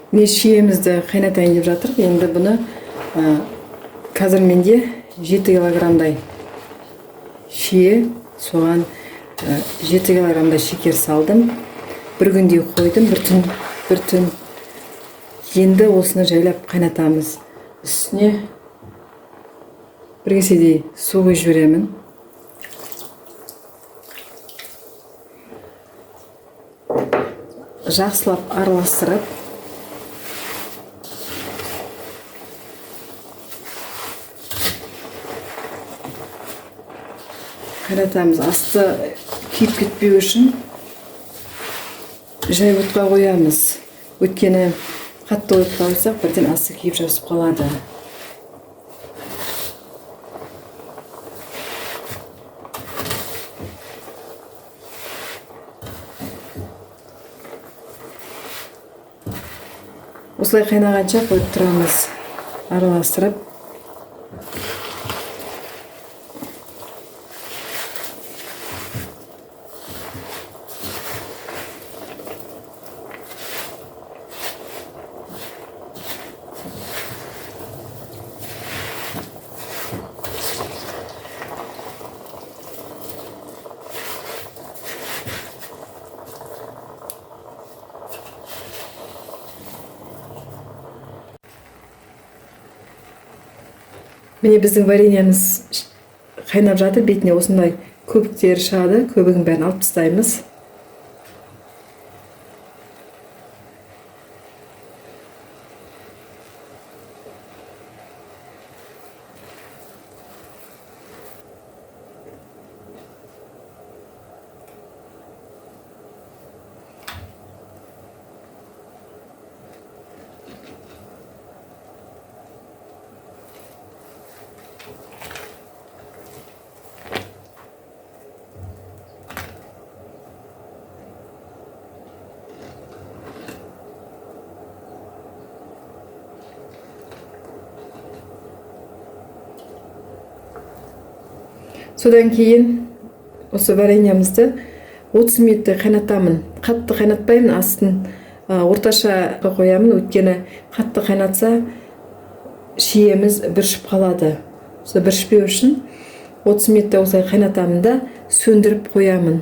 Міне, шиемізді қайнатайын деп жатырмық. Енді бұны қазір менде 7 килограммдай шие, соған 7 килограммдай шекер салдым. Бір күндей қойдым, бір түн, бір түн. Енді осыны жайлап қайнатамыз. Үстіне бір кеседей су құйып жіберемін. Жақсылап араластырып, қайнатамыз. Асты күйіп кетпеу үшін жай отқа қоямыз. Өйткені қатты отқа қойсақ, бірден асты күйіп жабысып қалады. Осылай қайнағанша қойып тұрамыз, араластырып. Міне, біздің вареньеміз қайнап жатыр. Бетіне осындай көбіктер шығады. Көбігін бәрін алып тастаймыз. Содан кейін осы вареньемізді 30 минуттай қайнатамын. Қатты қайнатпаймын, астын орташа қоямын, өйткені қатты қайнатса, шиеміз бүршіп қалады. Сол бүршпеу үшін 30 минуттай осылай қайнатамын да, сөндіріп қоямын.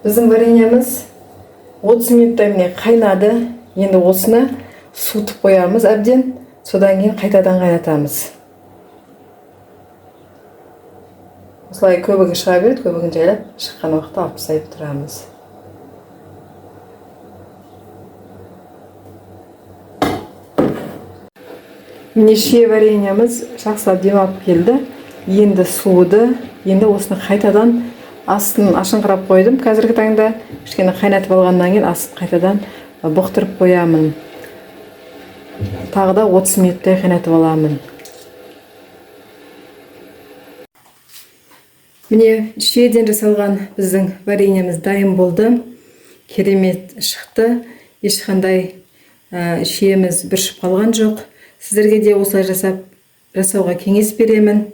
Біздің вареньеміз 30 минуттай, міне, қайнады. Енді осыны суытып қоямыз әбден, содан кейін қайтадан қайнатамыз. Осылай көбігі шыға береді, көбігін жайлап шыққан уақытта алып тастай тұрамыз. Міне, шие вареньеміз жақсылап демалып келді, енді суыды. Енді осыны қайтадан астын ашыңқырап қойдым. Қазіргі таңда кішкене қайнатып алғаннан кейін астын қайтадан бұқтырып қоямын. Тағы да 30 минуттай қайнатып аламын. Міне, шиеден жасалған біздің вареньеміз дайын болды. Керемет шықты, ешқандай шиеміз бүршіп қалған жоқ. Сіздерге де осылай жасауға кеңес беремін.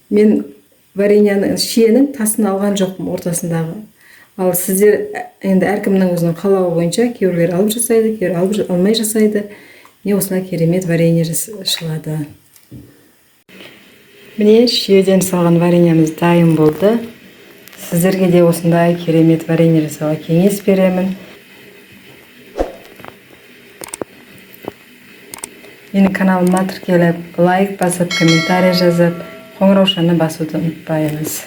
Мен вареньяның, шиенің тасын алған жоқпын, ортасындағы. Ал сіздер енді әркімнің өзінің қалауы бойынша, кейбіреулер алып жасайды, кейбіреулер алып алмай жасайды. Міне, осылай керемет варенье шығады. Міне, шиеден жасалған вареньеміз дайын болды. Сіздерге де осындай керемет варенье жасауға кеңес беремін. Менің каналыма тіркеліп, лайк басып, комментарий жазып, қоңыраушаны басуды ұмытпаймыз.